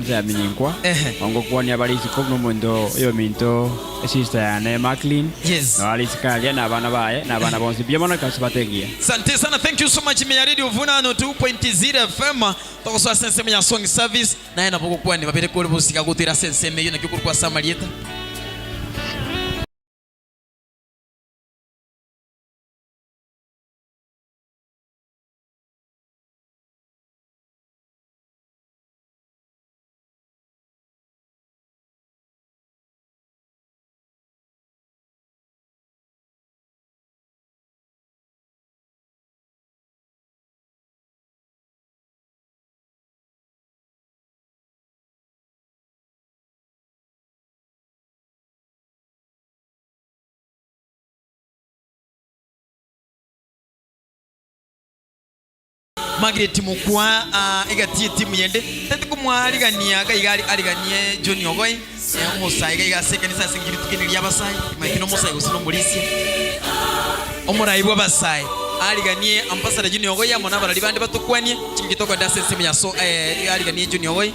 ekanisa ya Minyinkwa. Ehe. Ongokwania bare isiko buna omonto oyominto esister yane Macklin. Yes. Nao are isiko aria na abana baye na abana bonsi. Mbuya mono ekero Sabato engiya. Sante sana thank you so much ime ya radio vunano 2.0 FM togosoa ase ensemo ya song service naye nabo ogokwania babere kore bosike agotoira ase ensemo eyio naki okorokwa ase amarieta. Margaret Mokwa ah, egati etimu yende tati komwarigania iga iga ariganie John Ogoi eh, omosae iga iga ase ekanisa ase engaki rituko eri ri'abasae timanyeti nomosae gose nomorisia omorai bw'abasae ariganie Ambassador Junior Ogoi amo nabarari bande batokwanie chingaki tokoenda ase ensemo ya so eh, ariganie Junior Ogoi.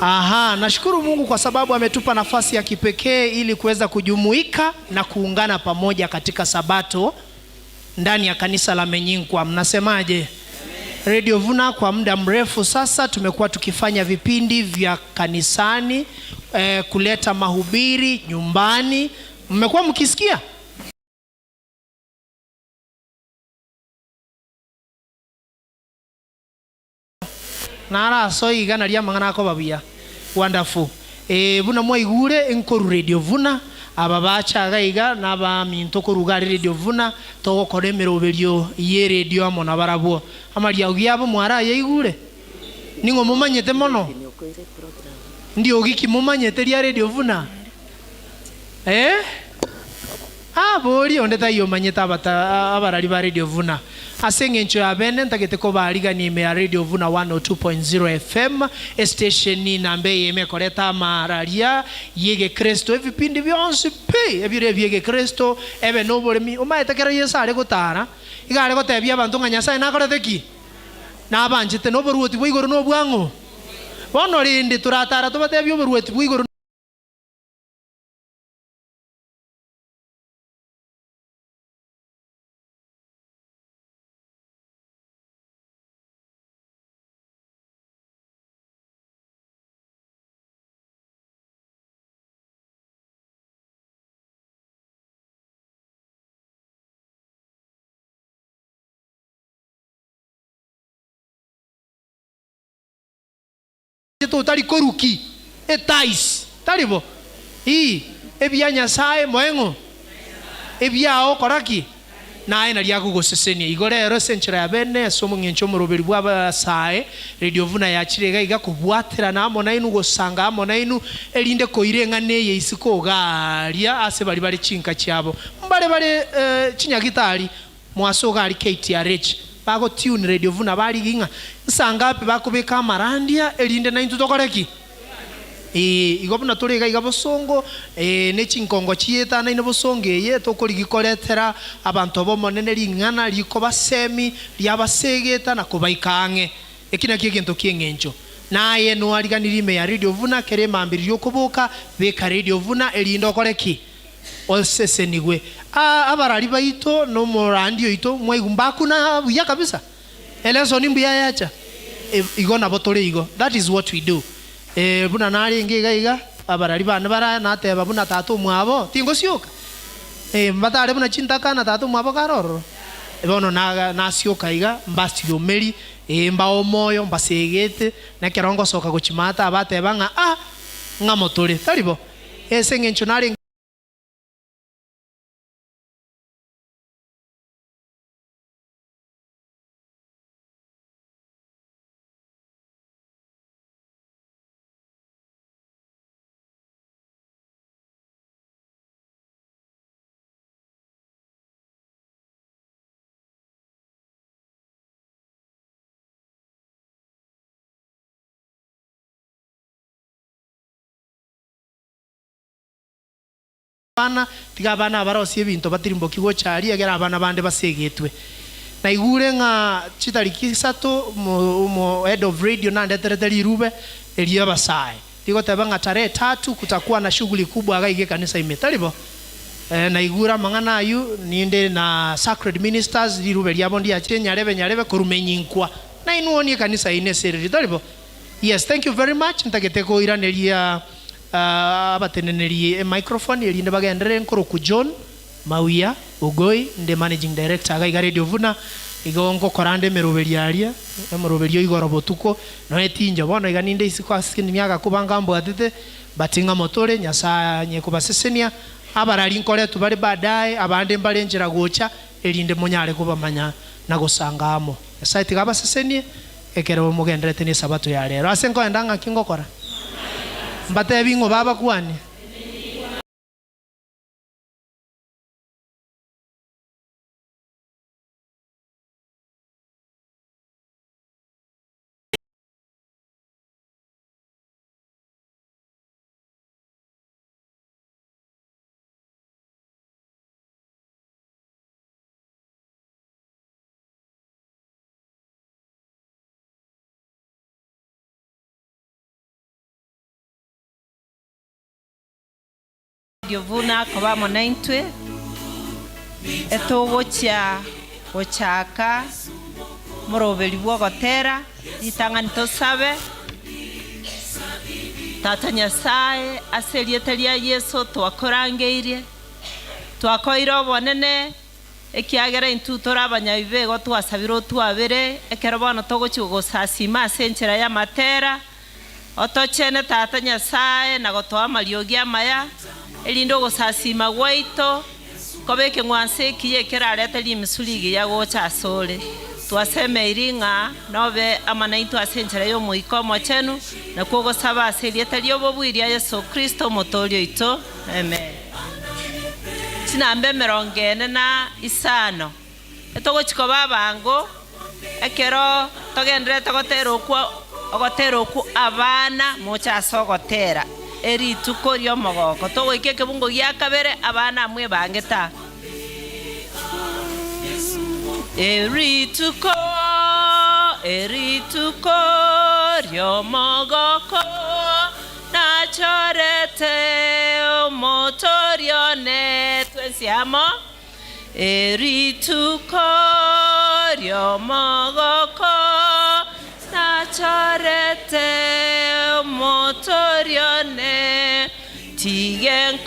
Aha, nashukuru Mungu kwa sababu ametupa nafasi ya kipekee ili kuweza kujumuika na kuungana pamoja katika Sabato ndani ya kanisa la Menyinkwa. Mnasemaje? Radio Vuna kwa muda mrefu sasa tumekuwa tukifanya vipindi vya kanisani eh, kuleta mahubiri nyumbani. Mmekuwa mkisikia? Narasoe igana ri'amang'ana akoba buya. Wonderful. Ee, buna mwaigure nkoru Radio Vuna, aba bacha iga iga nabaminto korwa iga aria Radio Vuna, togokora emeroberio y'eredio amo nabarabwo. Amariogi abo mwarayaigure? Ning'o momanyete mono? Ndiogi ki momanyete ria Radio Vuna? Eh? Ah, boria onde taiyo omanyete abata abarari ba Radio Vuna. Ase eng'encho ya bene ntagete kobaarigania ime ya Radio Vuna 102.0 FM, esitesheni namba eyemo ekoreta amararia y'egekristo, ebipindi bionsi pi ebire ebi'egekristo, ebe noboremi. Omaete kero Yeso are gotara, iga are gotebia abanto ng'a Nyasae nakorete ki? Nabanchete, na oboruoti bwa igoro nobwang'o. Bono rende toratara tobatebie oboruoti bwa igoro. Totari koruki etais, tari bo? Ii, ebia Nyasae moe ng'o? Ebiao kora ki? Naye nario agogosesenia. Igo rero ase enchera ya bene, ase omong'encho omoroberi bw'abasae, Radio Vuna yachire iga iga kobwaterana amo nainwe, gosanga amo nainwe, erinde koira eng'ana eye isiko iga aria ase baria bare chinka chiabo. Mbare bare chinyagitari Mwaso iga aria KTRH bago tune radio buna barigia ng'a nsa ngapi bakobeka amarandia erinde naintwe tokore ki? Ee, igo buna tore iga iga bosongo, ee, ne chinkongo chietanaine bosongo eye, tokorigia koretera abanto b'Omonene ring'ana rikobasemi, riabasegeta na kobaika ang'e. Eki nakio egento ki'eng'encho. Naye noariganirie ime ya Radio Vuna kera emambia riria okoboka, beka Radio Vuna erinde okore ki? Osesenigwe. Aa, abarari baito na omorandi oito mwaigwa mbakuna buya kabisa. Elesoni mbuya yacha. E, igo nabo tore igo. That is what we do. Ee, buna narenge iga iga, abarari bane bare nateba buna tata omwabo, tingosioka. Ee, mbatare buna chintaka na tata omwabo kare ororo. Bono naga nasioka iga, mbasiomeri, ee, mbae omoyo, mbasegete, na ekero ngosoka gochia maate abateba ng'a ah, ng'amo tore. Tari bo? Ase eng'encho narenge. Abana, tiga abana abarosie ebinto batirimboki gocha aria, egere abana bande basegetwe. Naigure ng'a chitariki isato omo omo head of radio nandeterete rirube erio abasae, rigoteba ng'a tarehe tatu kutakuwa na shughuli kubwa iga iga ekanisa ime. Tari bo? Eh, naigure amang'ana ayio, ninde na sacred ministers, rirube riabo ndiachire nyarebe nyarebe korwa menyinkwa. Nainwe onie ekanisa yaino ase eredio, tari bo? Yes, thank you very much, ntagete koiraneria abateneneri emicrophone erinde bagenderere nkorokwa John Mawia Ogoi, inde managing director iga iga Radio Vuna, igo ngokora ande emeroberio aria, emoroberio igoro botuko, nonya tincha bono iga ninde isiko ase emiaka kobanga mbwatete, but ng'a motore, Nyasaye anye kobasesenia, abarari nkoretwe bare baadaye, abande mbare nchera gocha, erinde monyare kobamanya na gosanga amo. Nyasaye tiga abasesenie, Ekero mogendererete n'Esabato ya rero, ase nkoenda ng'aki ngokora? Mbatebi ng'o babakwanie? Riovu nakoba amo naintwe, etogochia gochaka moroberi bw'ogotera, ritang'ani tosabe. Tata Nyasae, ase erieta ria Yeso twakorangeirie, twakoeire obonene, Ekiagera intwe tore abanyabibe igo twasabire otwabere, ekero bono togochia gogosasiima ase enchera y'amatera, otochene Tata Nyasae na gotoa amariogi amaya, erinde ogosasiima gwaito kobe ekeng'wanso ekiya ekerarete rimisu rigiya gocha asore. Twasemeiri ng'a nobe amo naintwe ase enchera y'Omoika Omochenu, nakwo ogosaba ase erieta ri'obobui ria Yeso Kristo Omotooria oito. Amen. Chinamba 45. Etogochia koba abango ekero togendererete gotera okwo ogotera okwo abana moche ase ogotera erituko ri'omogoko. Togoika ekebungo gia kabere abana amwe ebangete aa. Erituko, erituko ri'omogoko. Nachorete omotoria one twensi amo, Erituko ri'omogoko. Nachorete omotoria one, Tige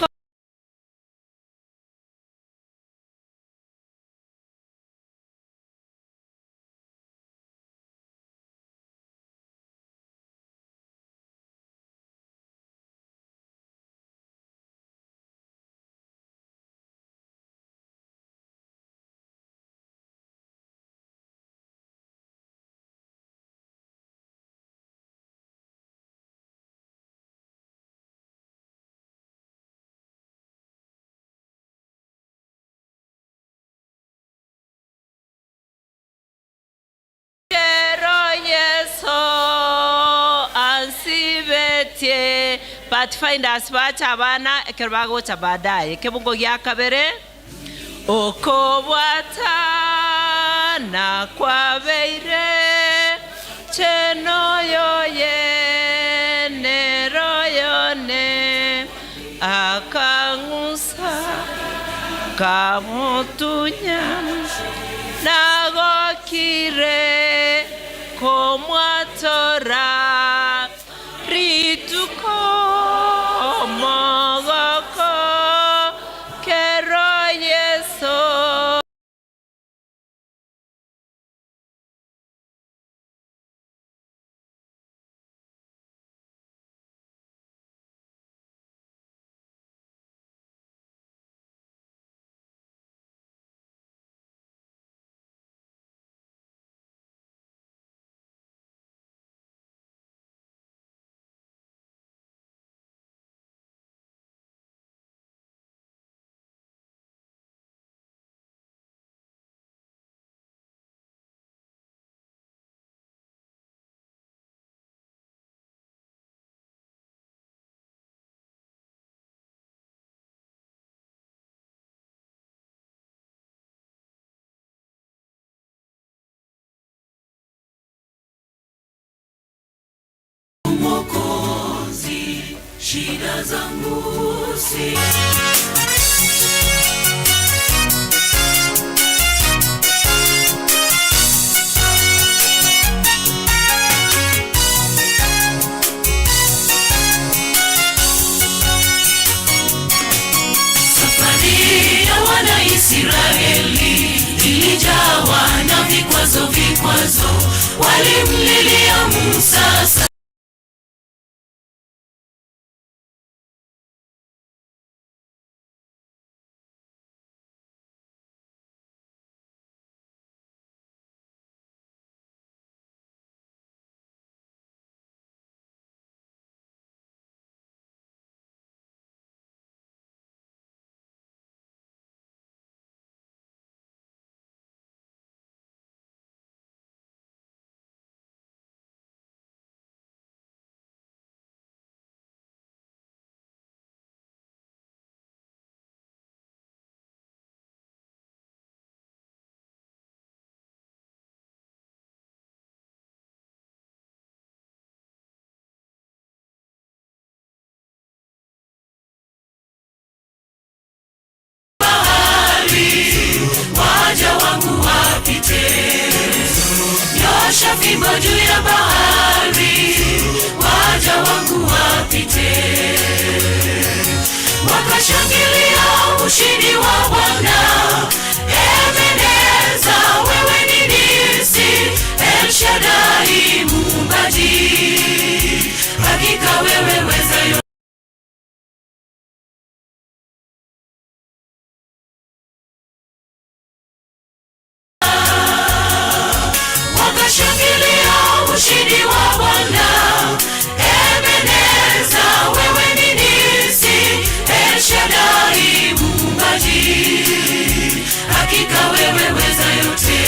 Pathfinders bache abana ekero bagocha baadaye. Ekebungo gia kabere, Okobwatana kwabeire chenoyo ye nero yone, akang'usa kamotunya, nagokire komwatora. Rituko omogoko kero Yeso. Safari ya wana Israeli ilijawa na vikwazo vikwazo, walimlilia Musa. Waja wangu wapite, nyosha fimbo juu ya bahari, waja wangu wapite. Wakashangilia ushindi wa Bwana. Ebeneza, wewe ni nisi, El Shaddai muumbaji, hakika wewe weza yote. Wakashangilia ushindi wa Bwana. Ebeneza, wewe ni nisi, El Shaddai muumbaji, hakika wewe weza yote.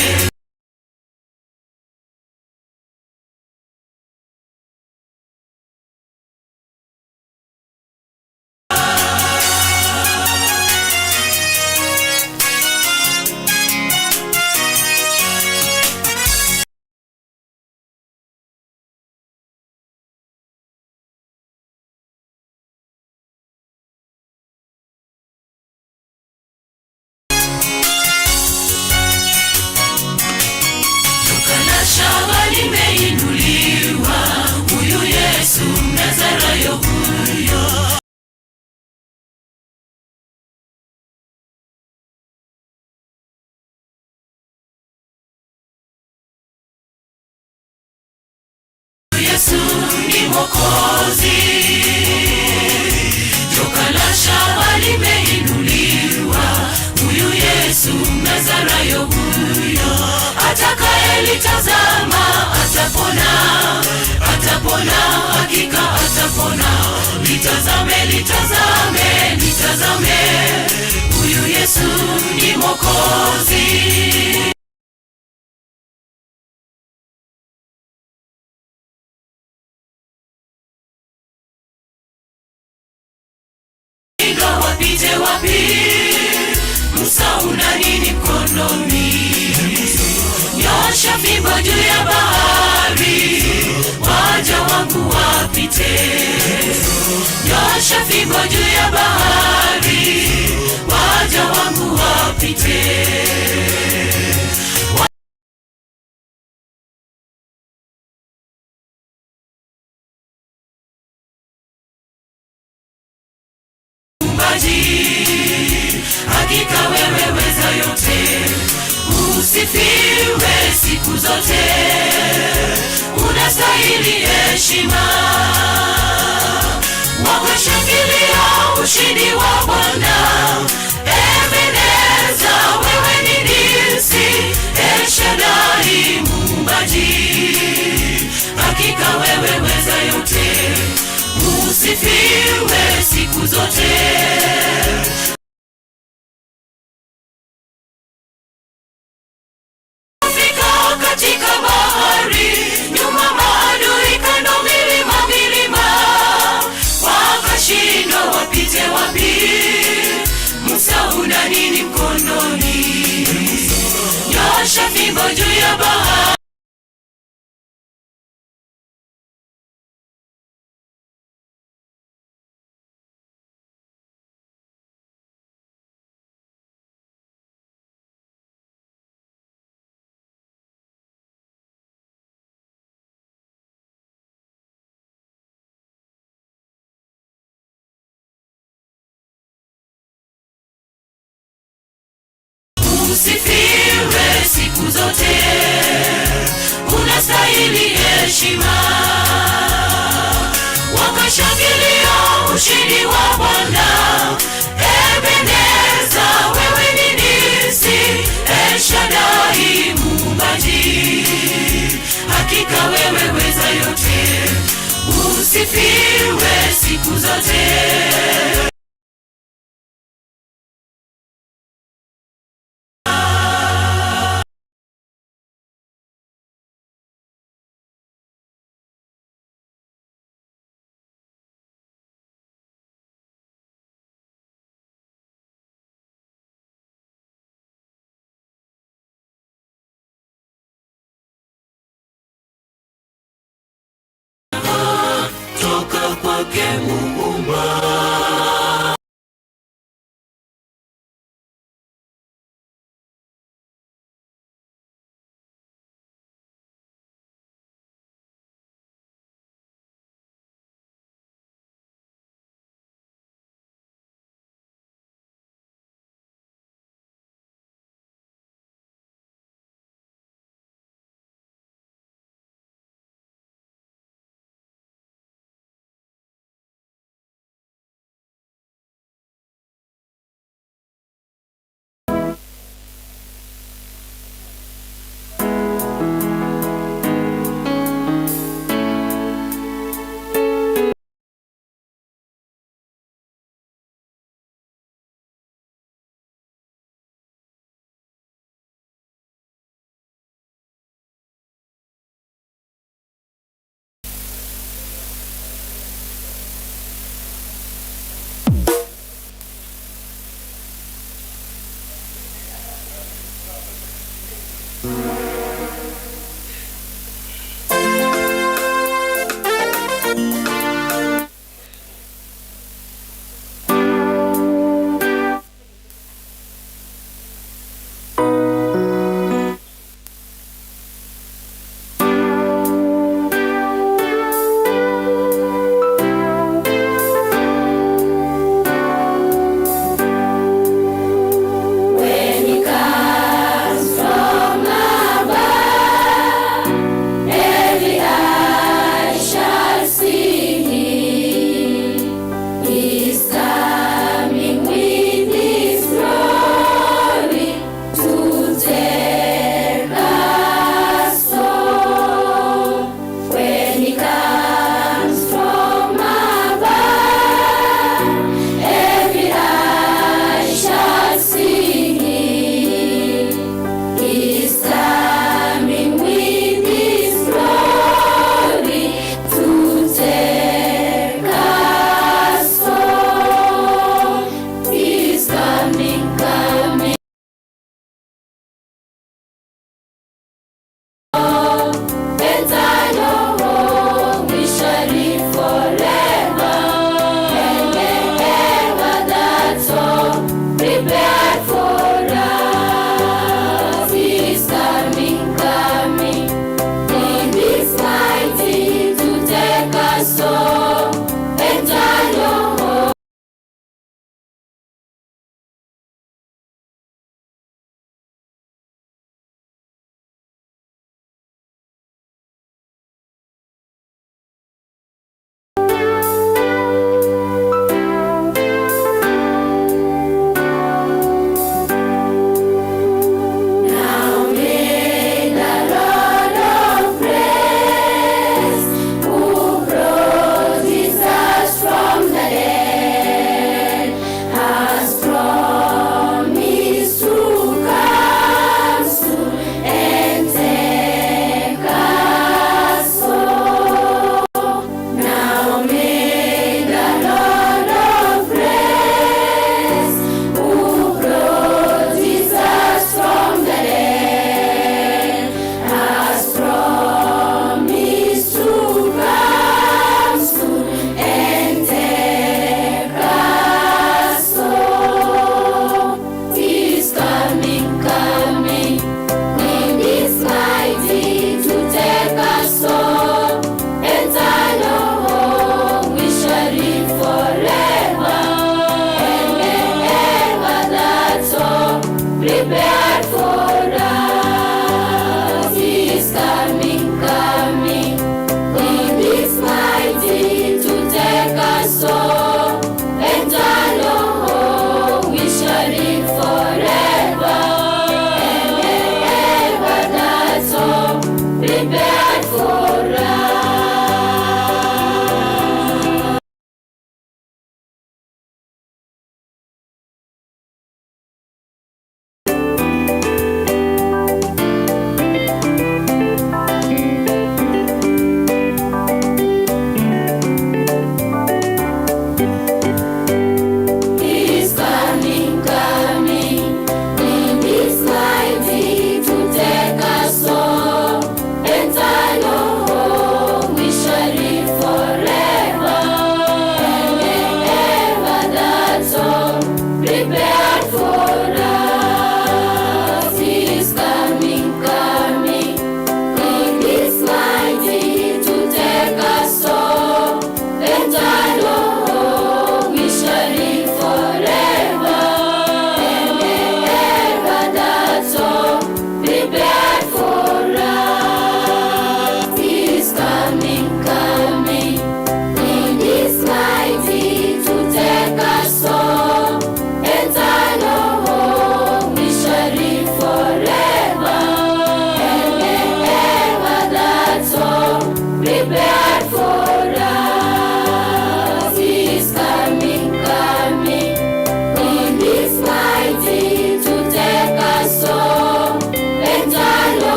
Joka la shaba limeinuliwa, huyu Yesu Mnazarayo huyo. Yesu ni Mwokozi. Joka la shaba limeinuliwa, huyu Yesu Mnazarayo huyo. Atakayelitazama atapona, atapona, hakika atapona. Litazame, litazame, litazame, huyu Yesu ni Mwokozi. Nyosha fimbo juu ya bahari, waja wangu wapite. Nyosha fimbo juu ya bahari, waja wangu wapite. Muumbaji, hakika wewe weza yote, usifiwe siku zote, unastahili heshima. Wakashangilia ushindi wa Bwana, Ebeneza, wewe ni nisi, El Shaddai muumbaji, hakika wewe weza yote, usifiwe siku zote. Fika katika bahari, nyuma maadui, kando milima milima, wakashindwa wapite wapi? Musa una nini mkononi? Nyosha fimbo juu ya bahari. Usifiwe siku zote, unastahili heshima. Wakashangilia ushindi wa Bwana, Ebeneza, wewe ni nisi, El Shaddai muumbaji, hakika wewe weza yote, usifiwe siku zote. Toka kwake Muumba.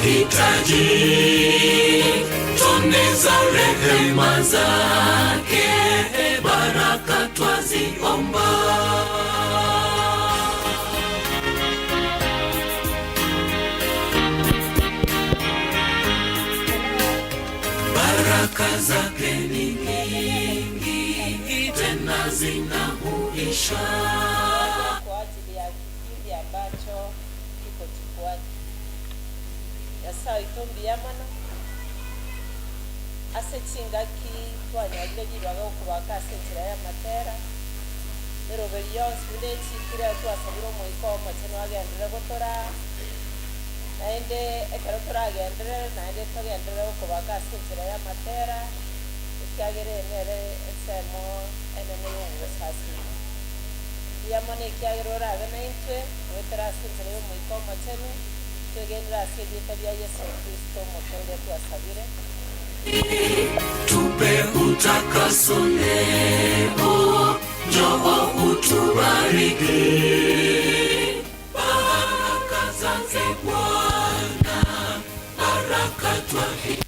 Twahitaji tone za rehema zake, baraka twaziomba. Baraka zake ni nyingi, tena zinahuisha. Kwa ajili ya kipindi ambacho kiko chukwani nyasaye itumbiyamana ase chingaki twanyarire ribaga okobaka ase enchera ya amatera eroberi yonsi buna echikire twasabire omoika omochenu agendere gotora naende ekero toragendere naende togendere okobaka ase enchera ya amatera ekiagere nere ensemo enene ya obosasima yamone ekiagera orabe na intwe goetera ase enchera ya omoika omochenu twegendere ase erieta ria Yesu Kristo omotoria twasabire. Tupe utakaso leo, njoo utubariki. Baraka zake Bwana, baraka twahitaji.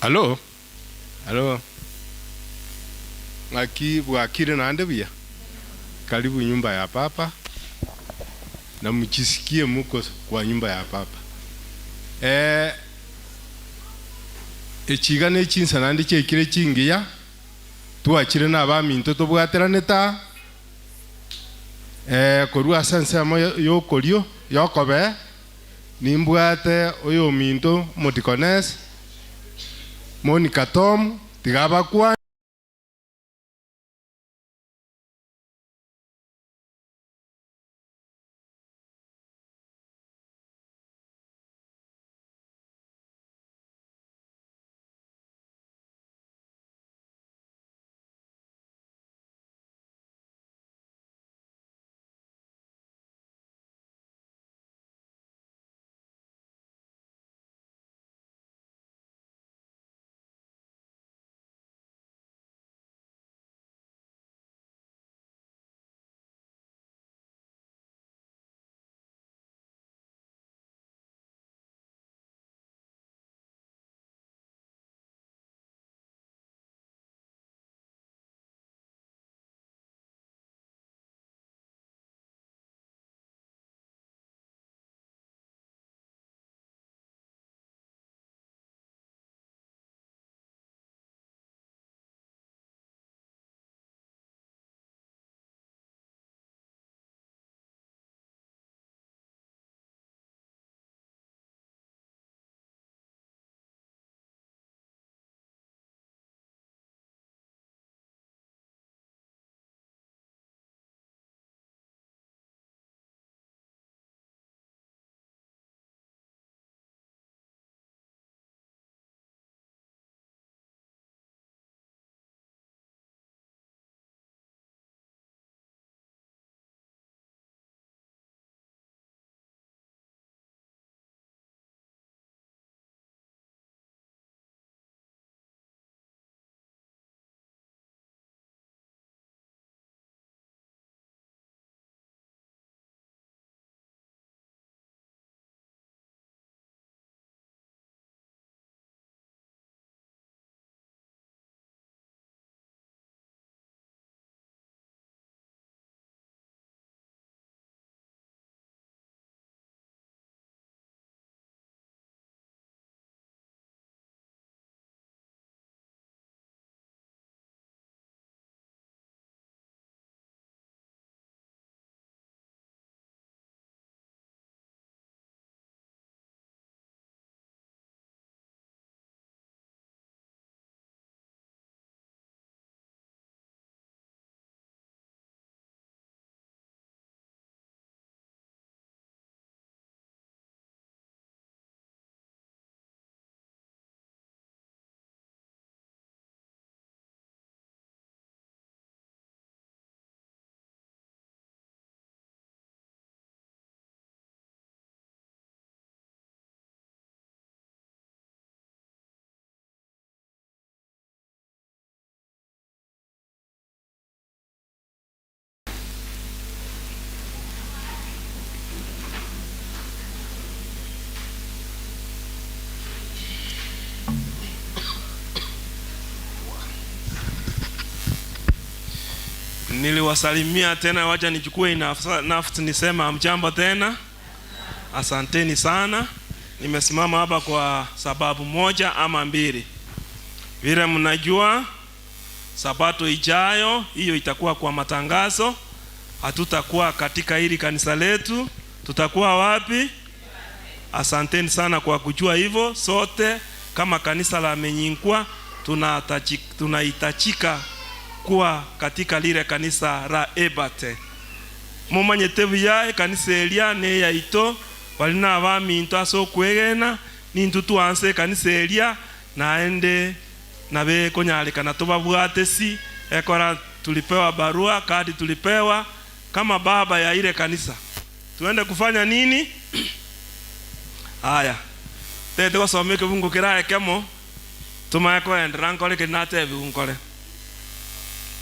Alo, alo. Ng'aki bwakire naende buya? Karibu nyumba ya papa na mchisikie muko kwa nyumba ya papa. Eh, echiga ne chinsa naende chiaikire chingiya twachire na abaminto tobwaterane ta eh, korwa ase ensemo yokorio yokobe nimbwate oyo ominto omodikonesi Monica Tom tiga abakwane. Niliwasalimia tena, wacha nichukue nafasi nisema hamjambo tena. Asanteni sana. Nimesimama hapa kwa sababu moja ama mbili. Vile mnajua, Sabato ijayo hiyo itakuwa kwa matangazo. Hatutakuwa katika hili kanisa letu, tutakuwa wapi? Asanteni sana kwa kujua hivyo. Sote kama kanisa la Menyinkwa tunahitajika kuwa katika lile kanisa la Ebate. Mumanyete buya ekanisa eria ne yaito bari na abaminto ase okwegena nintu twanse ekanisa eria naende nabe konyarekana tobabwate si ekora tulipewa barua kadi tulipewa kama baba ya ile kanisa tuende kufanya nini? Haya, tete gosoma ekebungo kerae kemo tumae koendera nkore keri natebiwu nkore.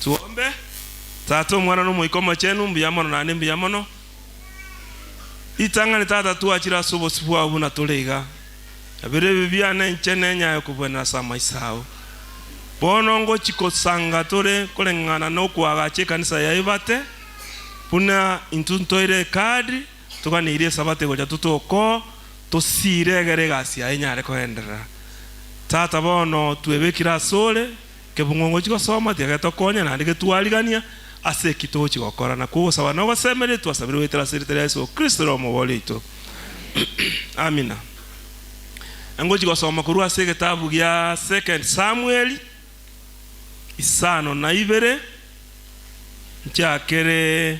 Tuombe. Tata omwana na omoika omochenu mbuya mono naende mbuya mono. Ritang'ani tata twachire ase obosio bwao buna tore iga. Ebiro ebi biane inche nenyaye kobwenera ase amaiso ao. Bono ngochi kosanga tore koreng'ana na okoagacha ekanisa ya Ebate, buna intwe ntoire ekadi, toganeirie esabato egocha totokoo, tosire egere egasi yaye enyare koenderera. Tata bono twebekire asore, kebung'u ngochi gosoma tiga getokonye naende getwarigania ase eki togochi gokora. Nakwo ogosaba na ogosemeria twasabire goetera ase erieta ria Yeso Kristo ere Omobori oito. Amina. Ngochi gosoma korwa ase egetabu gia Second Samuel isano na ibere, nchakere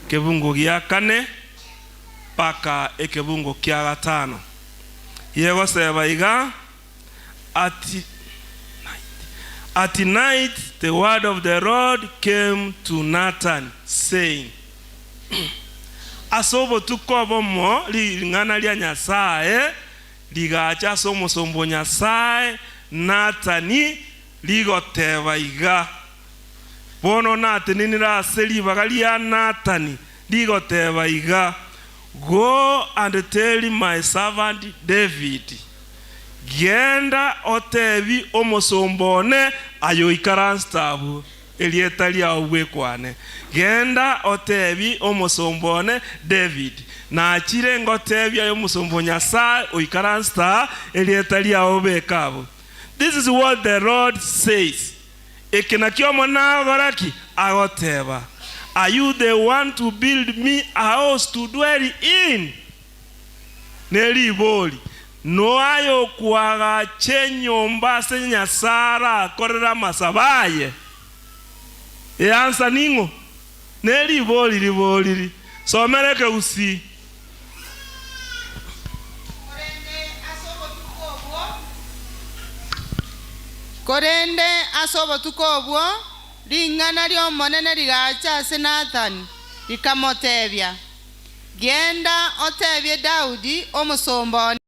kebungo gia kane mpaka ekebungo kia gatano. Yegoseba iga, At At night the word of the Lord came to Nathan, saying, Ase obotuko obomo ring'ana ria Nyasae rigacha ase omosomba o Nyasae Nathani, rigoteba iga, Bono natenenire ase ribaga ria Nathani, rigoteba iga, Go and tell my servant David, Genda otebi omosomba one aye oikaransete abwo, erieta riao bwekwane. Genda otebi omosomba one David, nachire ngotebie aye omosomba o Nyasae oikaransete aa, erieta riao obeke abwo. This is what the Lord says, Eke nakio Omonene agokora ki? Agoteba, Are you the one to build me a house to dwell in? Neribori, Noaye okoagacha enyomba ase Nyasae arakorere amasabo aye? Eansa ning'o? Neribori riboriri. Somera ekegusii. Korende ase obotuko obwo ring'ana ri'Omonene rigacha ase Nathani, rikamoteebia, Genda otebie Daudi, omosomba one,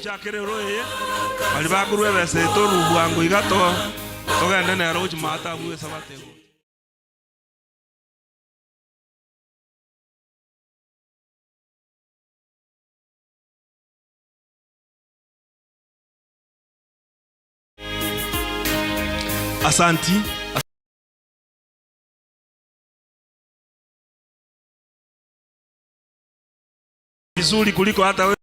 Tochakere ero eye, baria bakorua ebesa eye torue bwango iga to togende nero gochia maate abwo esabato egocha. Asanti. Vizuri kuliko hata we.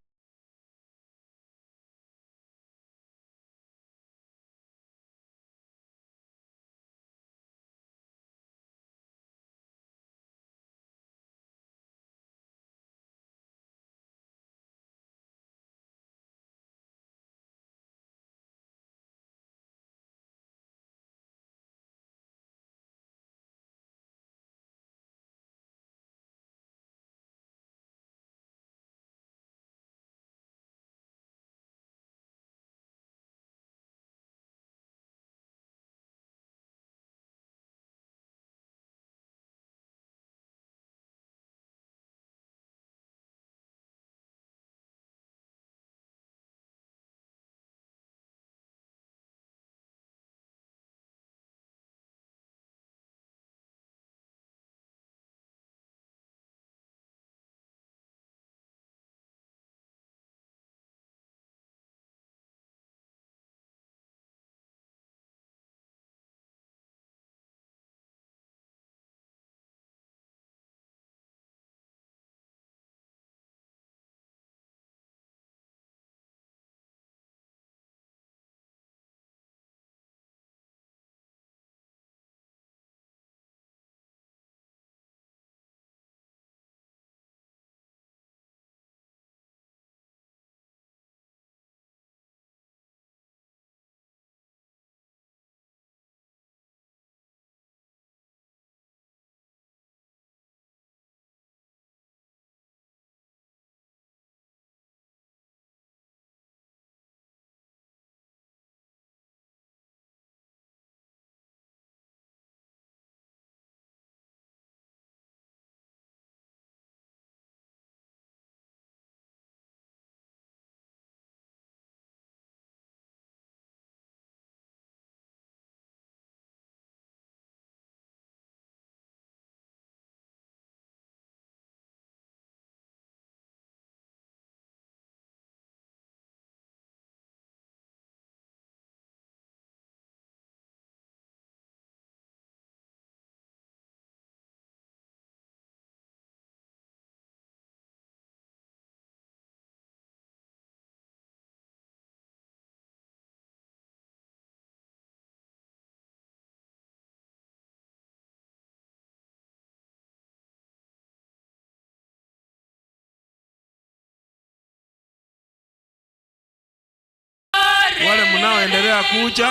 Wale mnaoendelea kuja,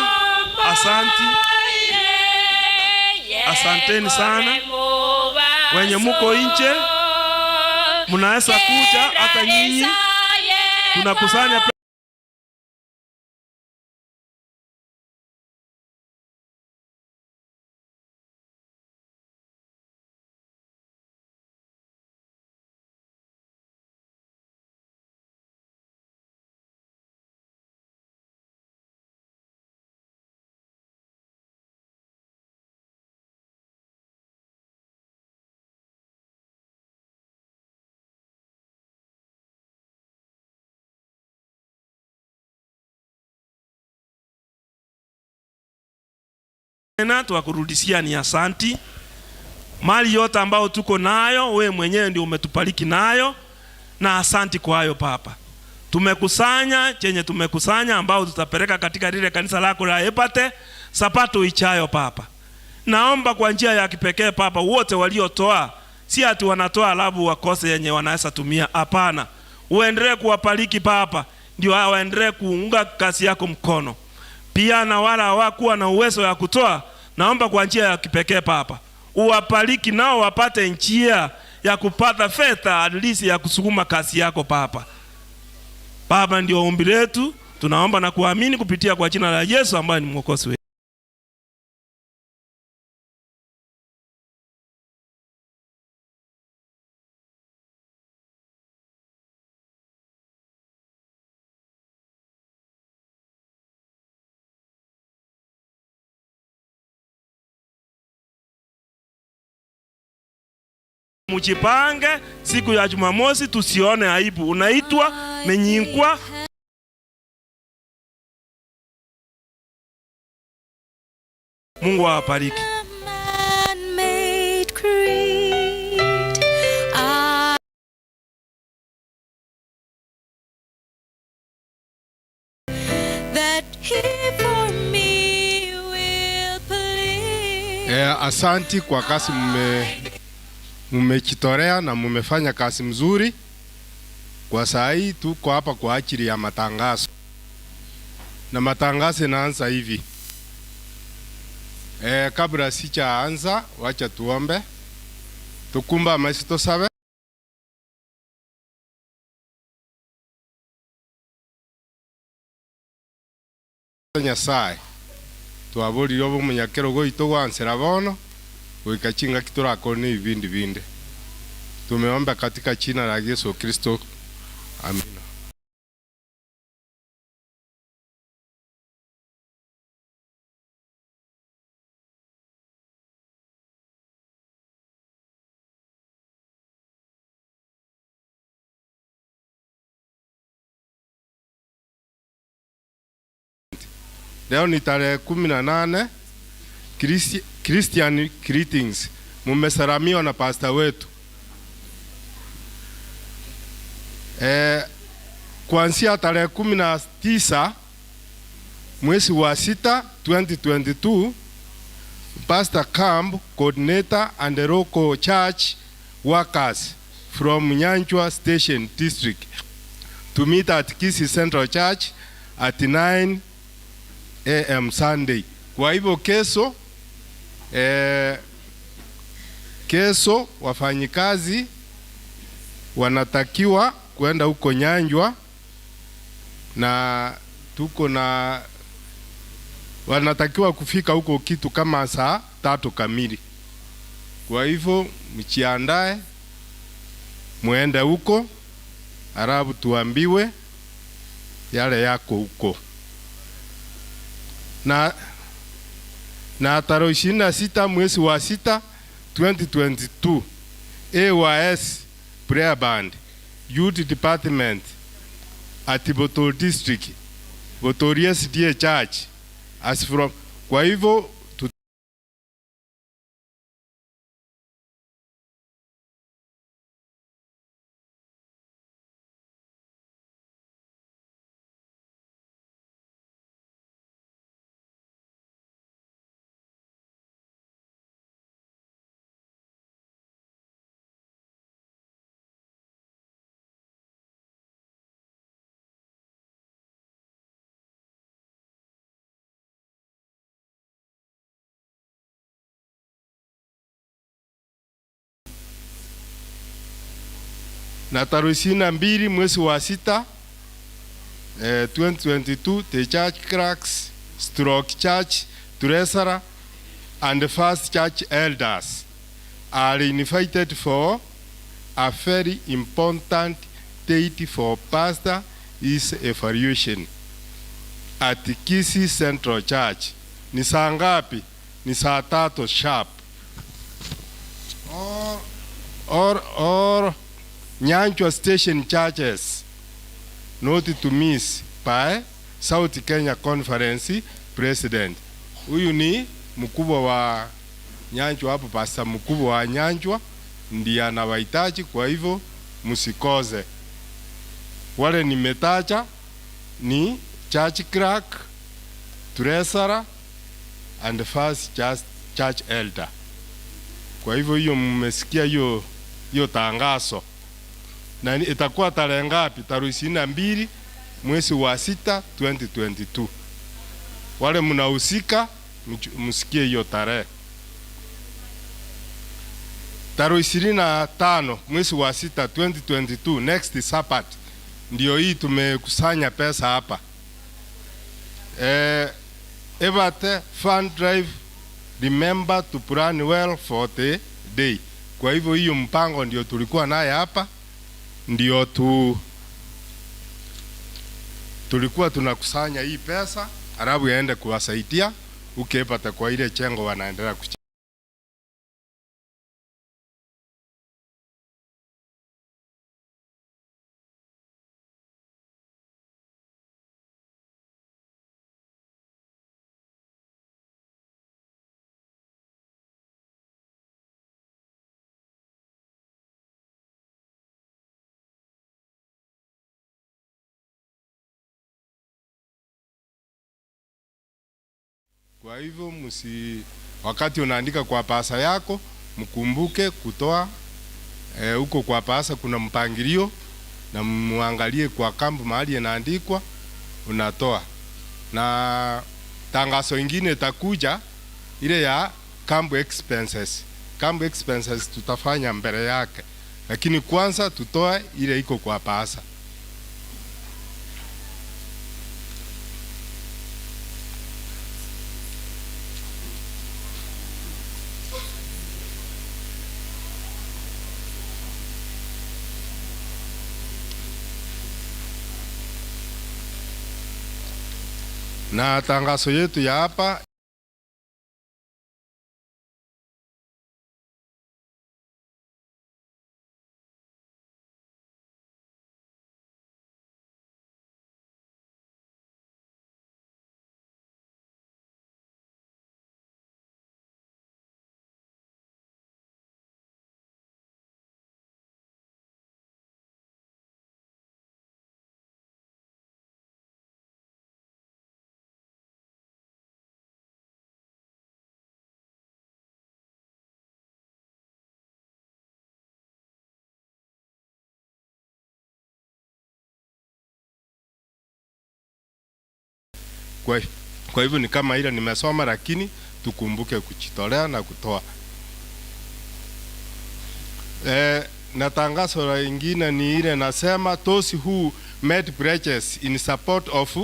asanti, asanteni sana. Wenye muko nje mnaweza kuja hata nyinyi, tunakusanya tena twakurudishia ni asanti. Mali yote ambayo tuko nayo we mwenyewe ndio umetubariki nayo, na asanti kwa hayo Baba. Tumekusanya chenye tumekusanya ambao tutapeleka katika lile kanisa lako la Epate sapato ichayo Baba. Naomba kwa njia ya kipekee Baba, wote waliotoa, si ati wanatoa alafu wakose yenye wanaweza tumia. Hapana, uendelee kuwabariki Baba, ndio waendelee kuunga kazi yako mkono pia na wala hawakuwa na uwezo ya kutoa, naomba kwa njia ya kipekee Baba uwabariki nao wapate njia ya kupata fedha at least ya kusukuma kazi yako Baba. Baba, ndio ombi letu, tunaomba na kuamini kupitia kwa jina la Yesu ambaye ni mwokozi wetu. Mujipange siku ya Jumamosi tusione aibu. Unaitwa Menyinkwa. Mungu awabariki. Man-made creed. I that he for me will plead. Eh, asanti kwa kazi mmejitolea na mmefanya kazi mzuri. Kwa saa hii tuko hapa kwa ajili ya matangazo, na matangazo inaanza hivi. Eh, kabla sijaanza, wacha tuombe, tukumba maisi tosabe. Nyasaye twaborire obomunyakero goito gwansera bono goika chingaki torakore na ebibindi binde. Tumeomba katika jina la Yesu Kristo, amina. Leo ni tarehe 18. Christian greetings. Mumesalamiwa na pastor wetu. Kuanzia tarehe 19 mwezi wa 6 2022, Pastor Camp coordinator and the local church workers from Nyanchwa Station District to meet at Kisii Central Church at 9 a.m. Sunday. Kwa hivyo kesho wafanyikazi wanatakiwa kwenda huko Nyanjwa, na tuko na wanatakiwa kufika huko kitu kama saa 3 kamili. Kwa hivyo mjiandae muende huko, alafu tuambiwe yale yako huko. Na tarehe 26 mwezi wa 6 2022, AYS Prayer Band Youth Department at Botol District, Botol SDA Church as from. Kwa hivyo na tarehe 22 mwezi wa 6 2022, the church clerks stroke church treasurer and the first church elders are invited for a very important date for pastor is evaluation at Kisii Central Church. Ni saa ngapi? Ni saa 3 sharp. Or Nyanchwa Station churches not to miss by South Kenya Conference President. Huyu ni mkubwa wa Nyanchwa hapo, pastor mkubwa wa Nyanchwa ndiye anawahitaji, kwa hivyo msikose. Wale nimetaja ni church clerk, treasurer and first church elder. Kwa hivyo hiyo mmesikia hiyo tangazo. Na itakuwa tarehe ngapi? Tarehe 22 mwezi wa 6 2022. Wale mnahusika msikie hiyo tarehe. Tarehe 25 mwezi wa 6 2022, next Sabbath. Ndio hii tumekusanya pesa hapa. Ebate Fund Drive, remember to plan well for the day. Kwa hivyo hiyo mpango ndio tulikuwa naye hapa, ndio tulikuwa tunakusanya hii pesa alafu yaende kuwasaidia ukipata kwa ile chengo wanaendelea kuchenga. Kwa hivyo msi, wakati unaandika kwa pasa yako mkumbuke kutoa huko kwa pasa kuna mpangilio na muangalie kwa kambu mahali inaandikwa unatoa. Na tangazo ingine itakuja ile ya camp expenses. Camp expenses tutafanya mbele yake, lakini kwanza tutoe ile iko kwa pasa. Na tangazo yetu ya hapa kwa hivyo ni kama ile nimesoma, lakini tukumbuke kujitolea na kutoa. Na tangazo la ingine ni ile nasema those who made pledges in support of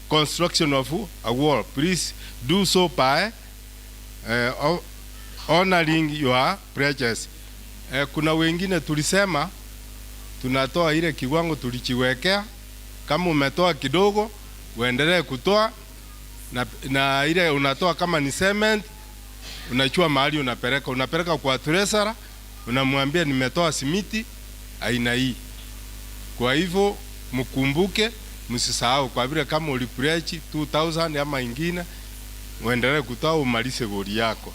construction of a wall, please do so by honoring your pledges. Kuna wengine tulisema tunatoa ile kiwango tulichiwekea. Kama umetoa kidogo uendelee kutoa, na ile unatoa kama ni cement unachua mahali unapeleka, unapeleka kwa treasurer, unamwambia nimetoa simiti aina hii. Kwa hivyo mkumbuke, msisahau, kwa vile kama ulipledge 2000 ama ingine, uendelee kutoa umalize goli yako.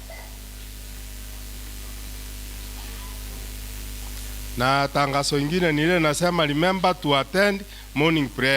Na tangazo ingine ni ile nasema remember to attend morning prayer.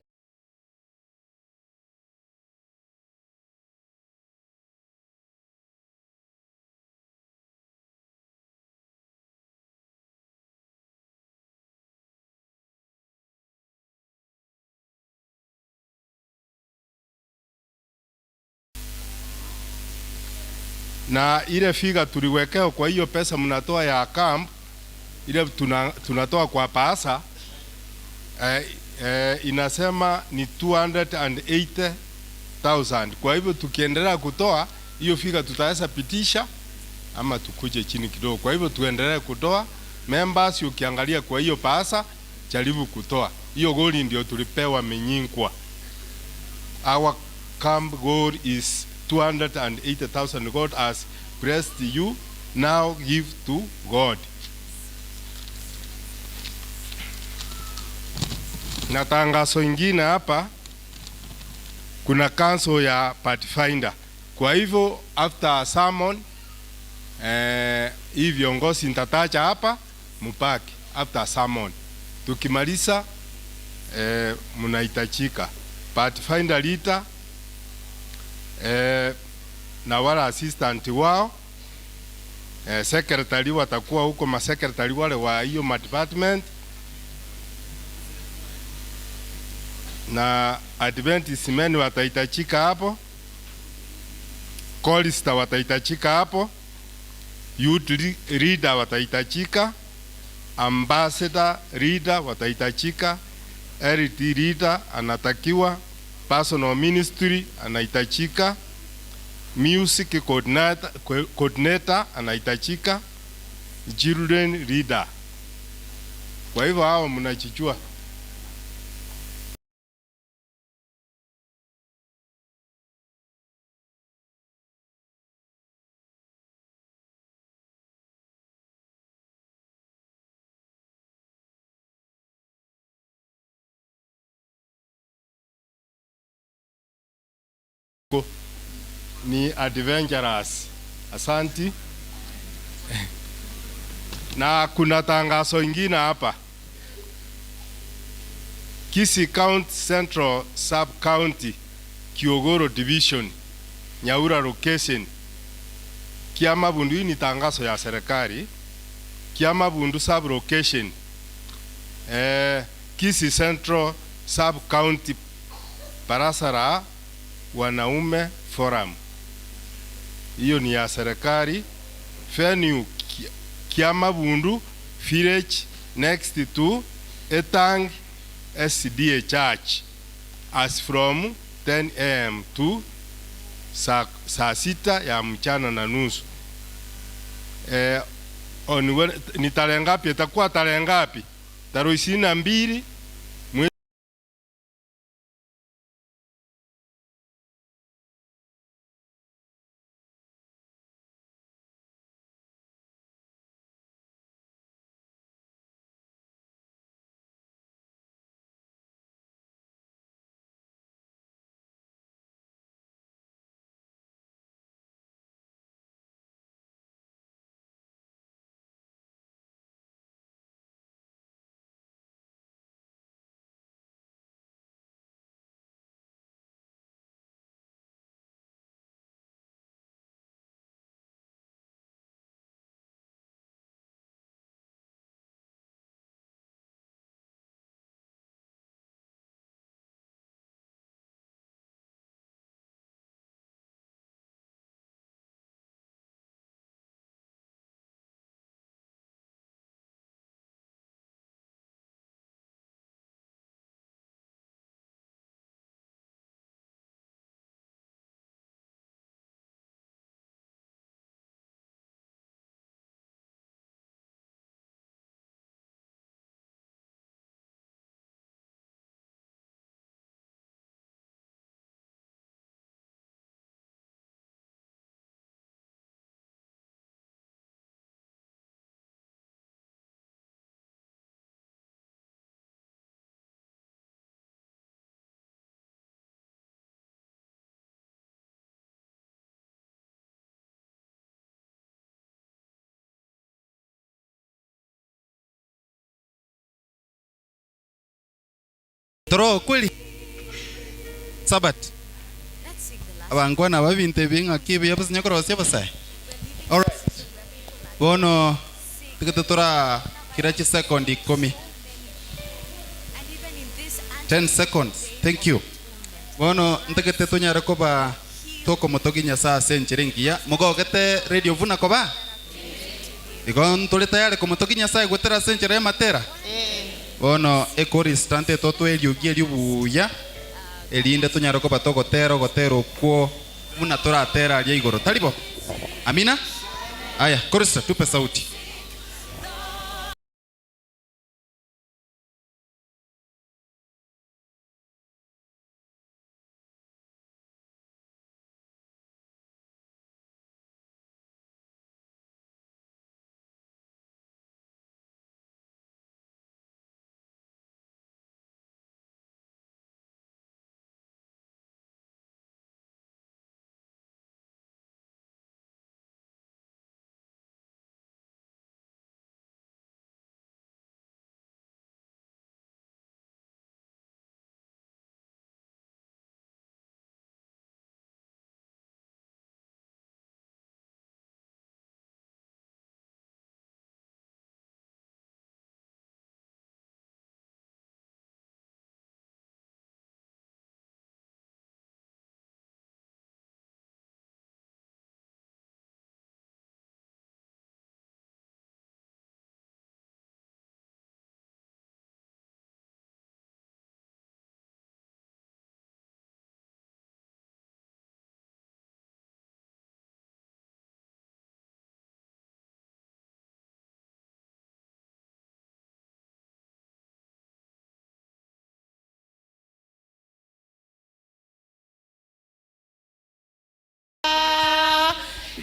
Na ile figa tuliwekea kwa hiyo pesa mnatoa ya camp, ile tunatoa kwa pasa, inasema ni 280,000. Kwa hivyo tukiendelea kutoa hiyo figa tutaweza pitisha ama tukuje chini kidogo. Kwa hivyo tuendelee kutoa. Members, ukiangalia kwa hiyo pasa jaribu kutoa. Hiyo goli ndio tulipewa Menyinkwa. Our camp goal is 280,000. God has blessed you. Now give to God. Na tangazo ingine hapa, kuna council ya Pathfinder. Kwa hivyo after sermon, hii viongozi nitataja hapa mpaki after sermon. Tukimaliza, mnahitajika Pathfinder leader, na wala assistant wao, secretary watakuwa huko, ma secretary wale wa hiyo ma department, na Adventist men watahitajika hapo, chorister watahitajika hapo, youth leader watahitajika, ambassador leader watahitajika, LT leader anatakiwa, personal ministry anahitajika, music coordinator anahitajika, children leader. Kwa hivyo hao mnachichua. Ni adventurous. Asanti. Na kuna tangazo ingine hapa. Kisii County Central Sub County Kiogoro Division. Nyaura location, Kiamabundu. Hii ni tangazo ya serikali. Kiamabundu sub location, Kisii Central sub county, Baraza la Wanaume Forum. Hiyo ni ya serikali. Venue Kiamabundu village next to Etang SDA Church as from 10 am to saa 6 ya mchana na nusu. Ni tarehe ngapi? Itakuwa tarehe ngapi? Tarehe 22 Toro kweli sabat abangwana babinte bing'aki buya basinyakorosia basae. Alright, bono tigete tora kira chisekondi 10, 10 seconds. Thank you. Bono ntegete tonyare koba tokomotogi Nyasaye ase enchera engiya mogogete Radio Vuna koba igo ntore tayari komotogi Nyasaye gwetera ase enchera ya matera. Bono ekoristante totweriugia eribuya erinde tonyare koba togotera ogotera okwo buna toratera aria igoro taribo. Amina. Aya korista, tupe sauti.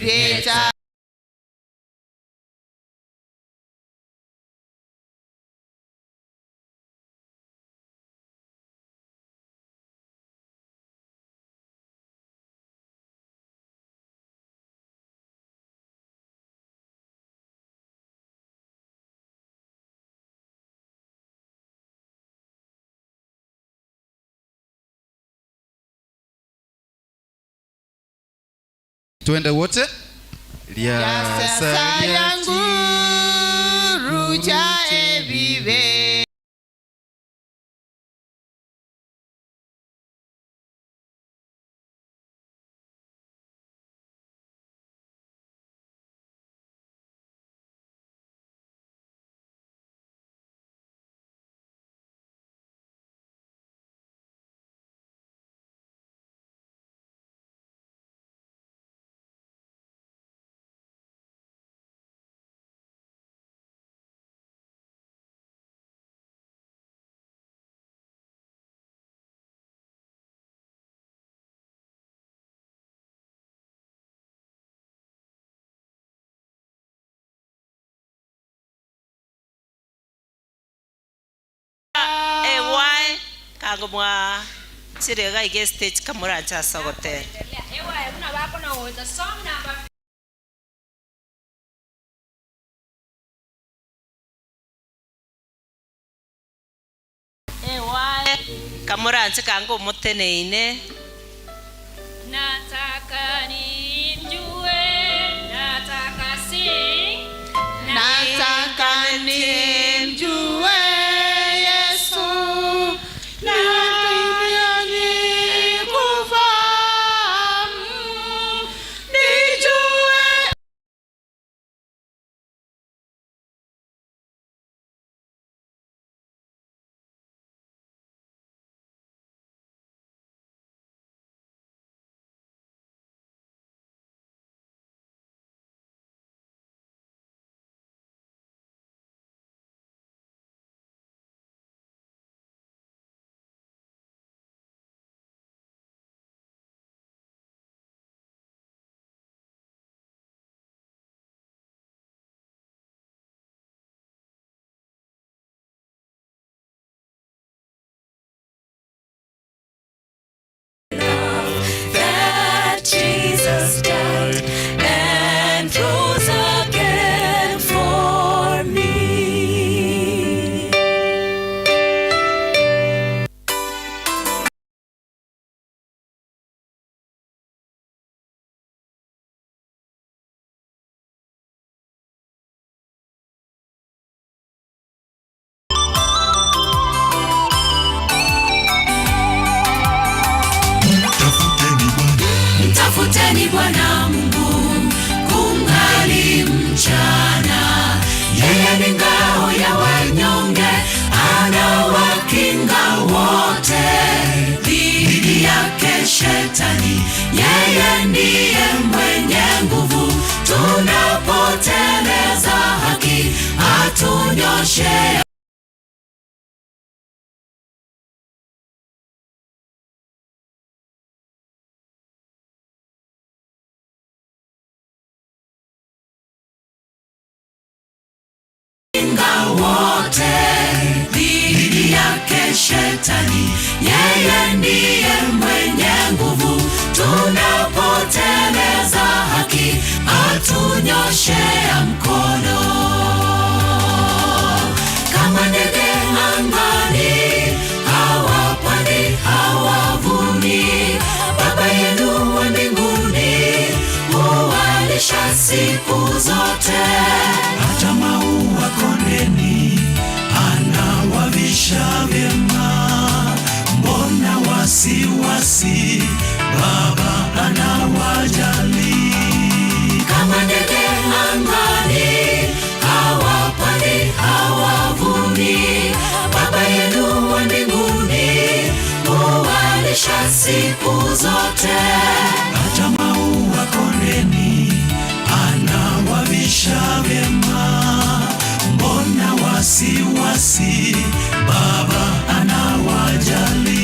Rieta. Twende wote. Sasa yangu rucha ebibe Ewae kango mwa chirega ige stage kamurancha asogotera. Ewae kamuranche kango muteneine. Nataka nimjue, nataka sing. Nataka nimjue Yesu, nataka nikufahamu, nijue That Jesus died and rose again for me. Mtafuteni Bwana Mungu kungali mchana, yeye ni ngao ya wanyonge, anawakinga wote dhidi yake Shetani. Yeye ndiye mwenye nguvu, tunapoteleza haki atunyoshea wote dhidi yake Shetani. Yeye ndiye mwenye nguvu, tunapoteleza haki atunyoshea mkono. Kama ndege angani, hawapandi hawavuni, Baba yenu wa mbinguni huwalisha siku zote. Hata maua kondeni anawavisha vyema, mbona wasiwasi? Baba anawajali. Kama ndege angani, hawapandi hawavuni, Baba yenu wa mbinguni huwalisha siku zote. Hata maua kondeni anawavisha vyema, mbona wasiwasi? Baba anawajali.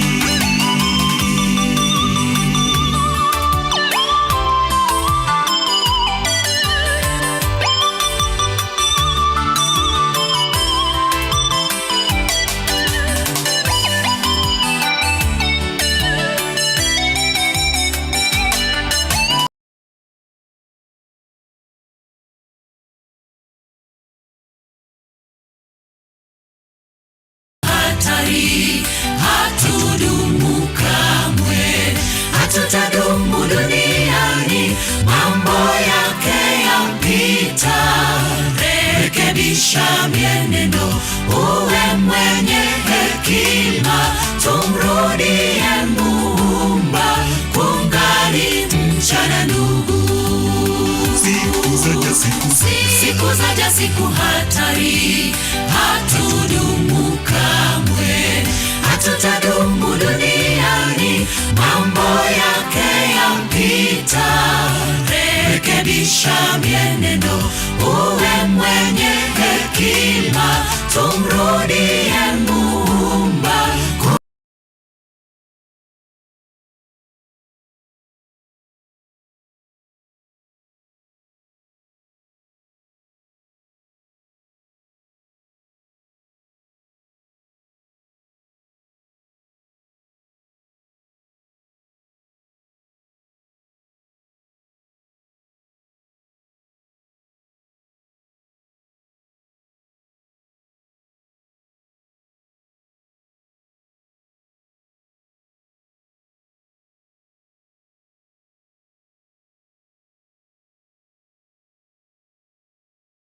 Rekebisha mienendo, uwe mwenye hekima, tumrudie Muumba kungali mchana ndugu. Siku zaja siku, Siku zaja siku hatari, hatudumu kamwe, hatutadumu duniani, mambo yake yampita. Rekebisha mienendo, uwe mwenye hekima, tumrudie Muumba.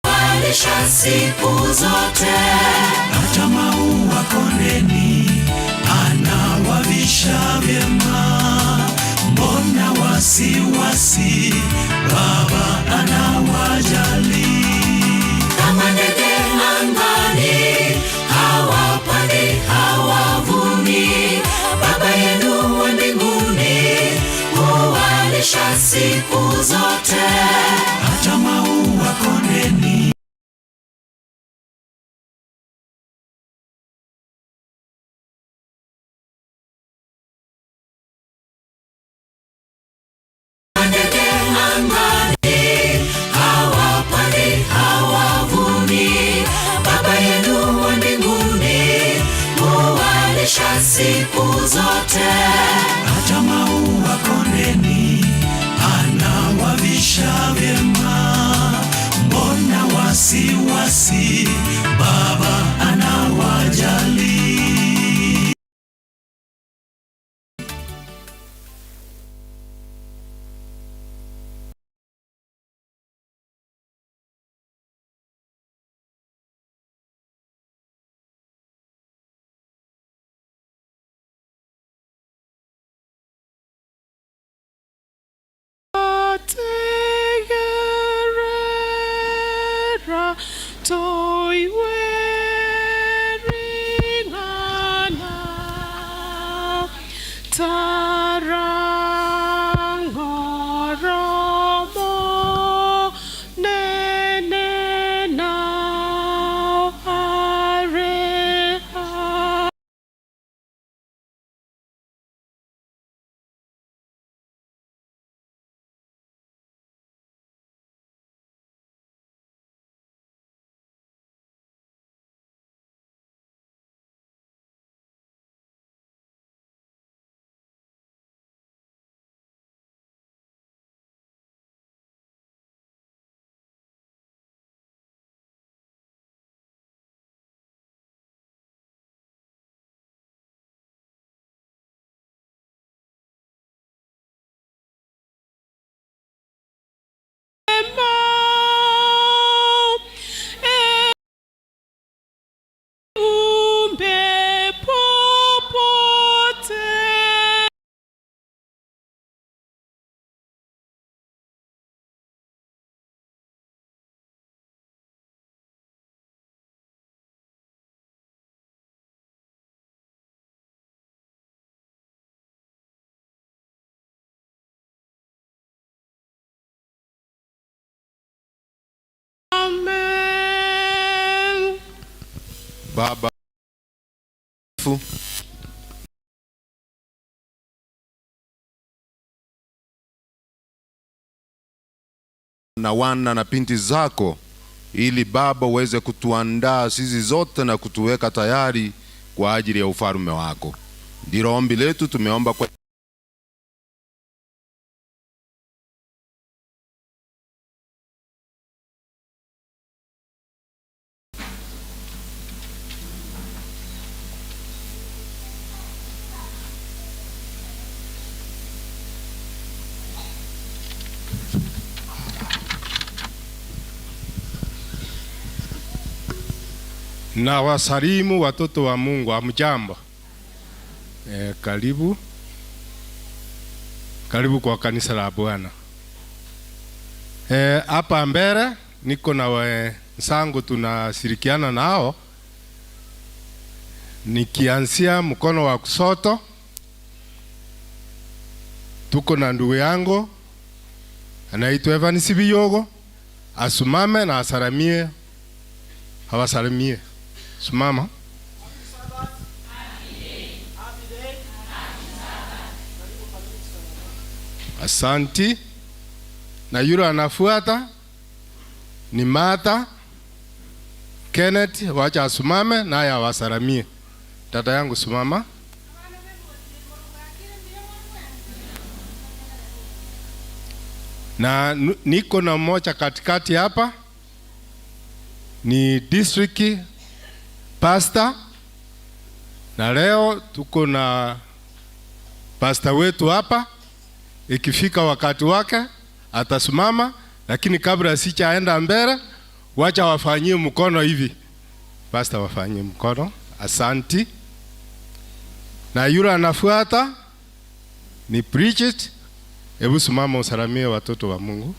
Kuwalisha siku zote, hata maua kondeni anawavisha vyema. Mbona wasiwasi, Baba anawajali. kama ndege angani, hawapandi hawavuni. Baba yenu wa mbinguni huwalisha siku zote. Hata maua kondeni Ndege angani, hawapandi hawavuni. Baba yenu wa mbinguni huwalisha siku zote. hata maua kondeni anawavisha vyema. Mbona wasiwasi, Baba anawajali. Tegerera toiweringana tarangoromo nene na areha. Umbe popote. Amen. Baba fu na wana na binti zako, ili Baba uweze kutuandaa sisi zote na kutuweka tayari kwa ajili ya ufalme wako. Ndilo ombi letu, tumeomba kwa Na wasalimu watoto wa Mungu, hamjambo? E, karibu karibu kwa kanisa la Bwana. Hapa mbele niko na wenzangu tunashirikiana nao, nikianzia mkono wa kusoto tuko na ndugu yangu anaitwa Evan Sibiyogo, asimame na asalamie, awasalimie. Simama. Asanti. Na yule anafuata ni Martha Kenneth, wacha asimame naye awasalamie. Dada yangu simama. Na niko na mmoja katikati hapa ni district pastor, na leo tuko na pastor wetu hapa. Ikifika wakati wake atasimama, lakini kabla sichaenda mbele, wacha wafanyie mkono hivi. Pastor, wafanyie mkono. Asanti. Na yule anafuata ni Bridget. Hebu simama usalamie watoto wa Mungu.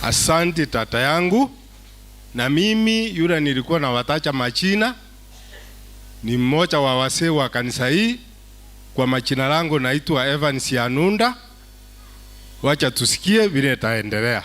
Asante tata yangu. Na mimi yule nilikuwa na watacha machina ni mmoja wa wasee wa kanisa hii. Kwa machina langu naitwa Evans Yanunda. Wacha tusikie vile itaendelea.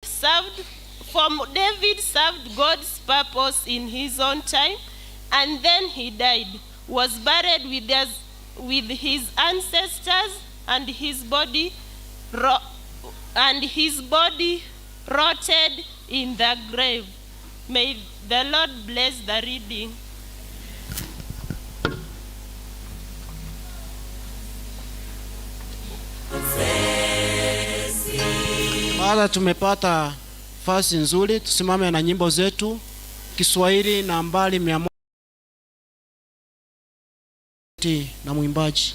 Served from David served God's purpose in his own time, and then he died, was buried with his, with his ancestors, and his body ro- and his body rotted in the grave. May the Lord bless the reading. Baada tumepata fasi nzuri, tusimame na nyimbo zetu Kiswahili nambari 100 na mwimbaji.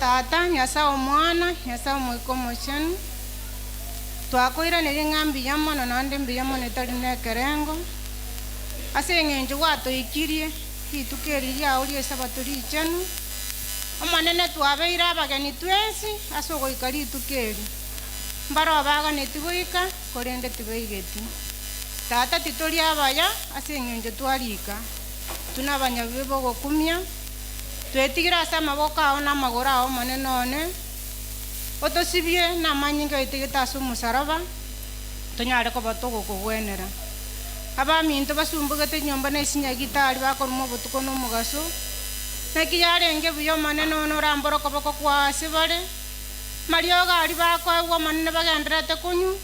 Tata, Nyasae Omwana, Nyasae Omoika Omochenu, twakoiraneria ng'a mbuya mono naende mbuya mono etari nekerengo, ase eng'encho gwatoikirie rituko eri riao ri'Esabato richenu. Omonene twabeire abageni twensi ase ogoika rituko eri. Mbareo baganeti goika, korende tibaigeti. Tata titori abaya ase eng'encho twarika, intwe nabanyabibe b'ogokumia, twetigire ase amaboko ao na amagoro ao Omonene one, otosibie namanyinga oitegete ase omosaraba, tonyare koba togokogwenera. Abaminto basumbugete nyomba na esinyagitari bakoruma obotuko na omogaso, naki yarenge buya Omonene one orambore okoboko kwao ase bare, mariogo aria bakoegwa Omonene bagendererete konywa.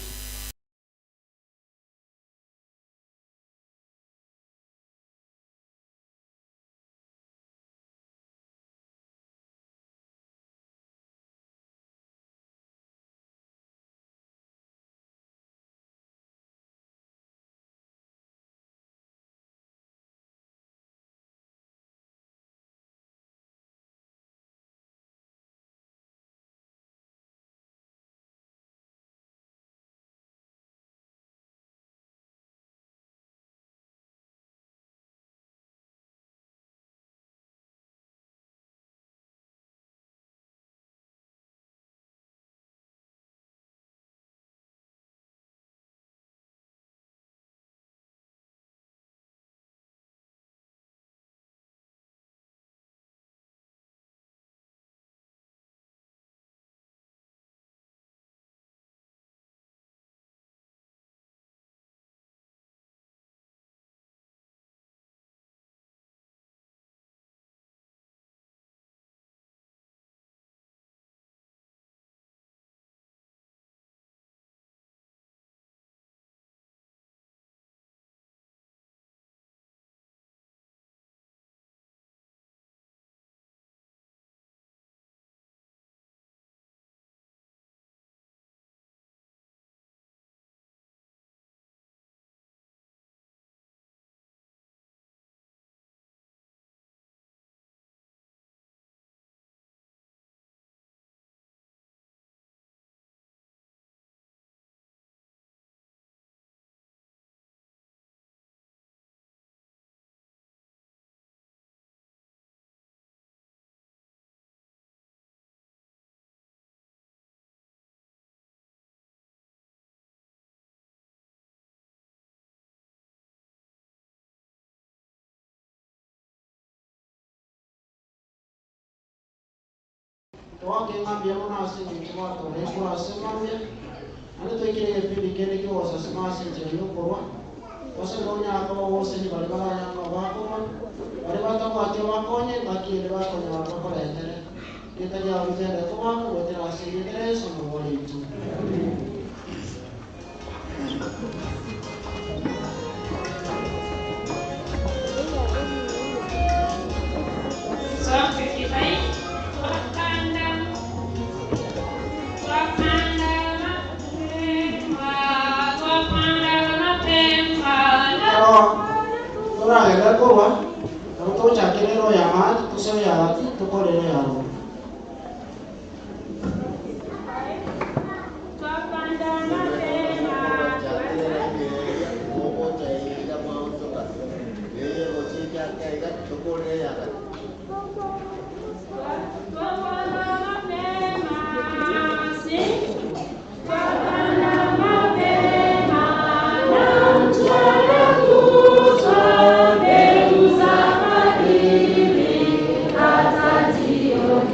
Toake ng'a mbuya mono ase engencho gwatoreire korwa ase mambia, naende toikire egepindi kende ki'ogosasima ase enchera y'okorua, gose nonyare koba ogosesenia baria baranyare koba bakorua, baria batabwati obakonye, engaki ende bakonyora bakorentere. Erieta riao rigenderere kobakwa goetera ase erieta ria Yeso Omobori oito. Psalm 55. Twakanda, twakanda mapema, twakanda mapema. Ekero toragende korwa, nabo togochakera ero ya maate, tosoe ya gati, tokore ero ya rogoro. Twakanda mapema. Twakanda mapema, si? Twakanda mapema, na mchana kutwa mbegu za fadhili, hata jioni.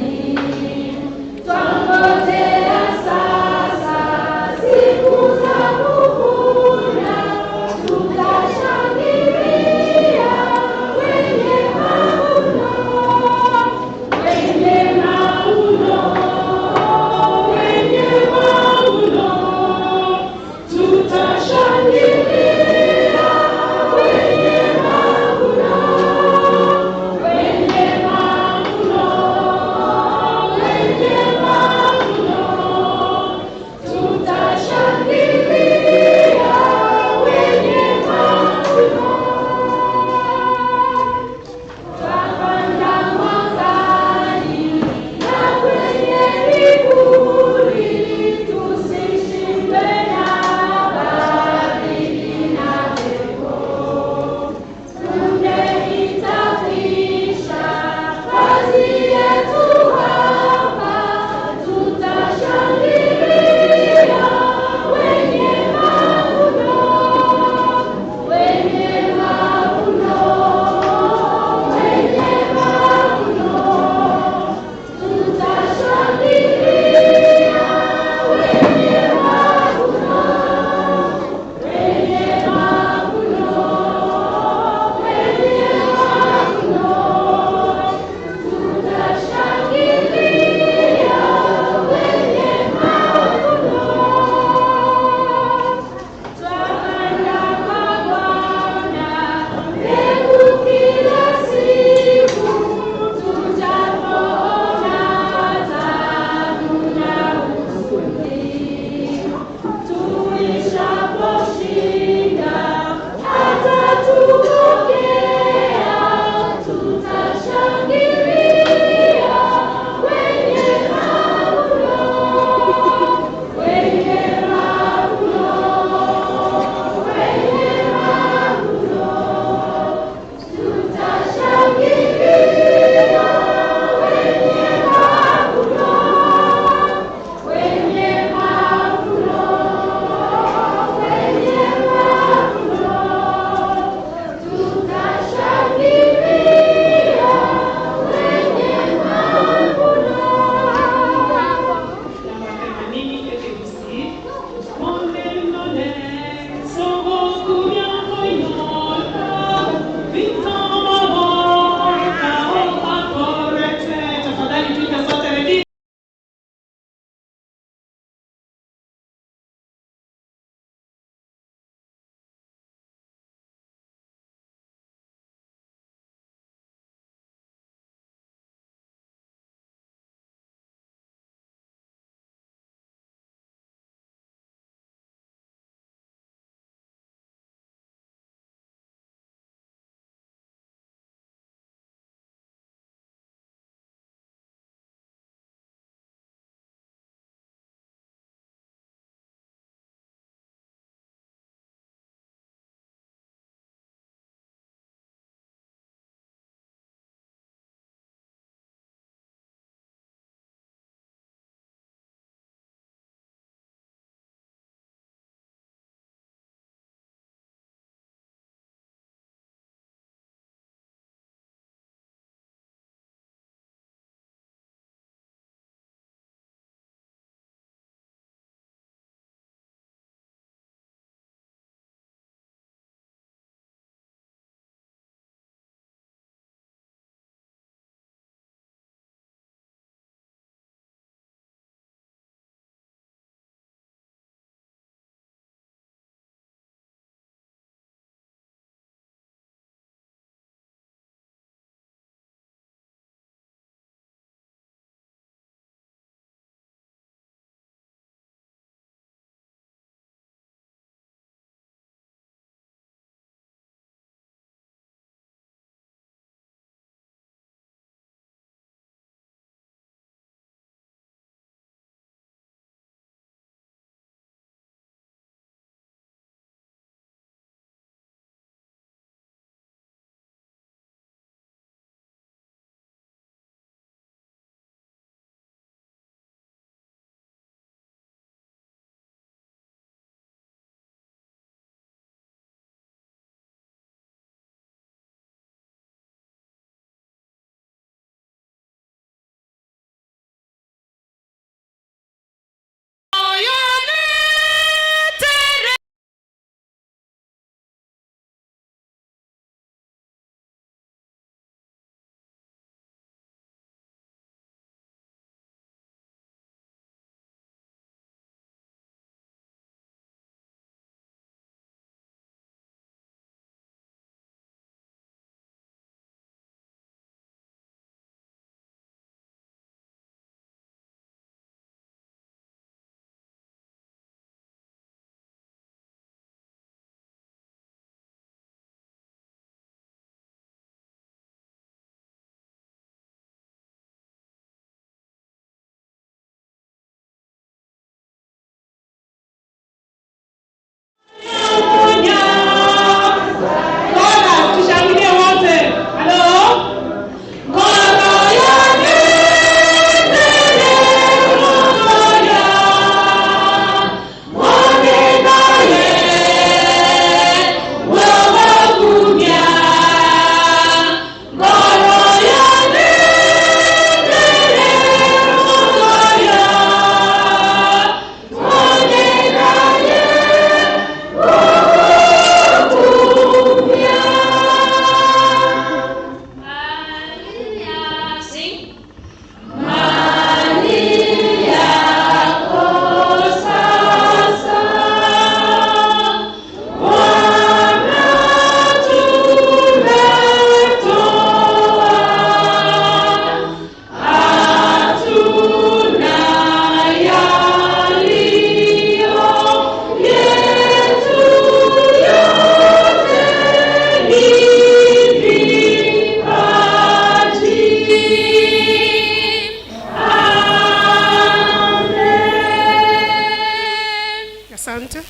Mwogogete?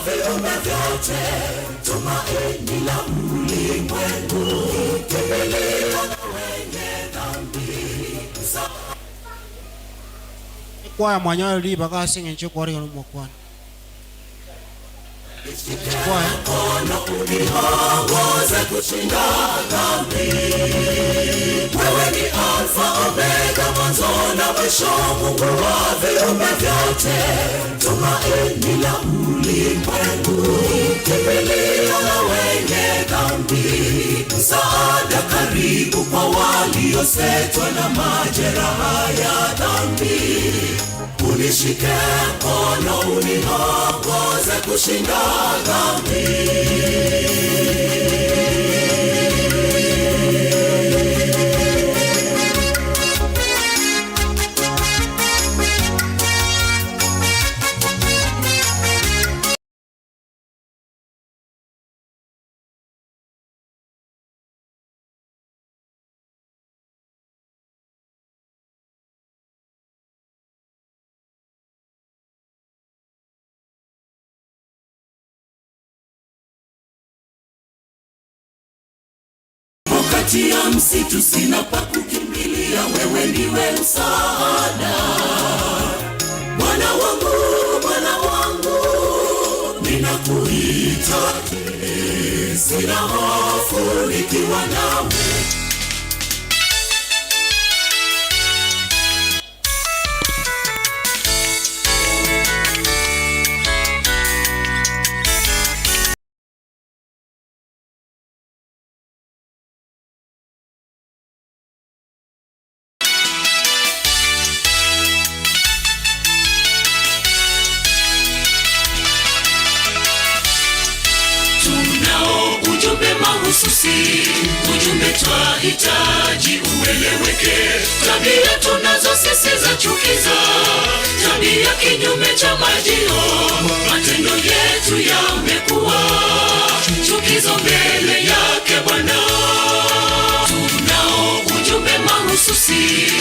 Viumbe vyote, tumaini la ulimwengu, kimbilio la wenye dhambi. Kwaya mwanya ribaga ase eng'encho ekwarigana omokwana. Kwaya. Mkono uniongoze kushinda dhambi. Wewe ni Alfa Omega, mwanzo na mwisho, Mungu wa viumbe vyote, tumaini la ulimwengu, kimbilio la wenye dhambi, msaada karibu kwa waliosetwa na majeraha ya dhambi. Unishike mkono, uniongoze kushinda dhambi. Kati ya msitu sina pa kukimbilia, wewe ndiwe msaada. Bwana wangu, Bwana wangu, ninakuhitaji, sina hofu nikiwa nawe. Tunao ujumbe mahususi, ujumbe twahitaji ueleweke. Tabia tunazo sisi za chukiza, tabia kinyume cha majio. Matendo yetu yamekuwa chukizo mbele yake Bwana. Tunao ujumbe mahususi,